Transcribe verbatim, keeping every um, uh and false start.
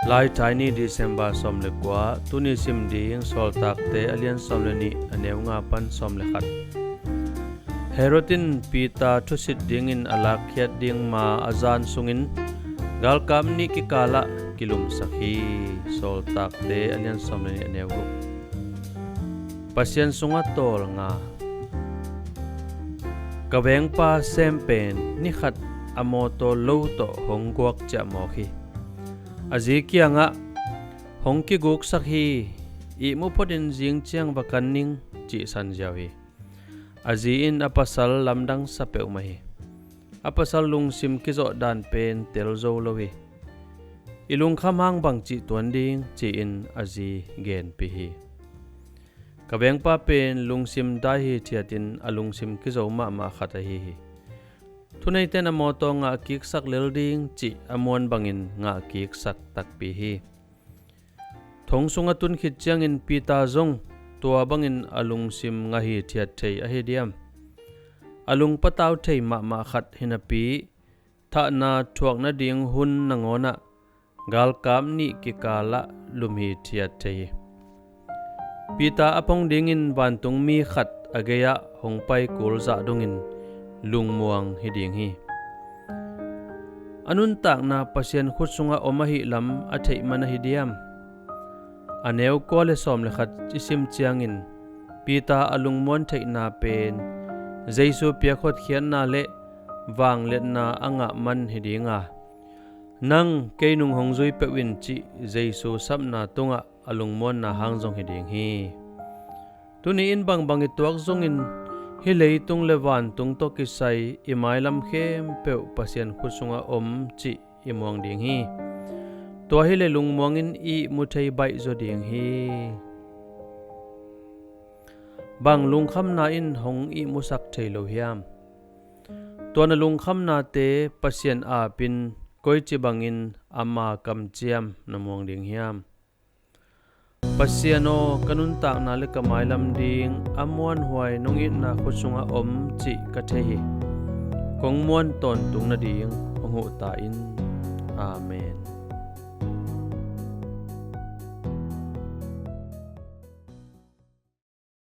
Laithai ni, December sawm le kua. Tuni sim ding Sawltakte a lian sawm le nih, a neu nga pan sawm le khat. Herod in Peter thusit dingin a lakkhiat ding ma a zan sungin galkap nih kikalah kilumsak hi. Sawltakte a lian sawm le nih, a neu guk. Pasian sungah tawlnga. Ka vengpa Sem pen ni khat a mawtaw lo tawh hong guak ciahmawk hi. A zi kiangah, "Hong kiguksak hi, ihmu photin zing ciang va kan ning," cih sanziau hi. A zi in a pasal lamdang sa peuhmah hi. A pasal lungsim kizawh dan pen tel zo lo hi. "I lungkham hang bang cih tuan ding?" ci-in a zi genpih hi. Ka vengpa pen lungsim dai hithiatin a lungsim kizo mahmah khat ahi hi. Thuneite'n a mawtaw ngahkiksak lel ding cih a muan bangin ngahkiksak takpi hi. Thong sungah tun khit ciangin Peter zong tua bangin a lungsim ngah hithiat thei ahi diam? A lungpatau thei mahmah khat hi napi, thahna thuak nading hun nangawnah galkap nih kikalah lum hithiat thei hi. Peter a phong dingin vantungmi khat a gei-ah hong pai kul zah dongin lungmuang hi ding hi. A nuntakna Pasian khut sungah om ahih lam a theih man ahi diam? A neu kua le sawm le khat i sim ciangin Peter a lungmuan theihna pen Jesu piak hotkhiatna le vangliatna a ngah man hi ding a, "Nang kei nung hong zui peuh in," cih Jesu sapna tungah a lungmuanna hang zong hi ding hi. Tuni in bangbang i tuak zongin hih leitung le vantung tawh kisai i mailam khempeuh Pasian khut sungah om cih i muang ding hi. Tua hileh lungmuangin ihmu thei baih zaw ding hi. Bang lungkhamna in hong ihmusak thei lo hiam? Tua na lungkhamnate Pasian apin koici bangin ama kamciam na muang ding hiam? Pasian aw, ka nuntakna le ka mailam ding a muanhuai nong itna khut sungah om cih ka thei hi. Kong muan tawntung nading hong huh ta in. Amen.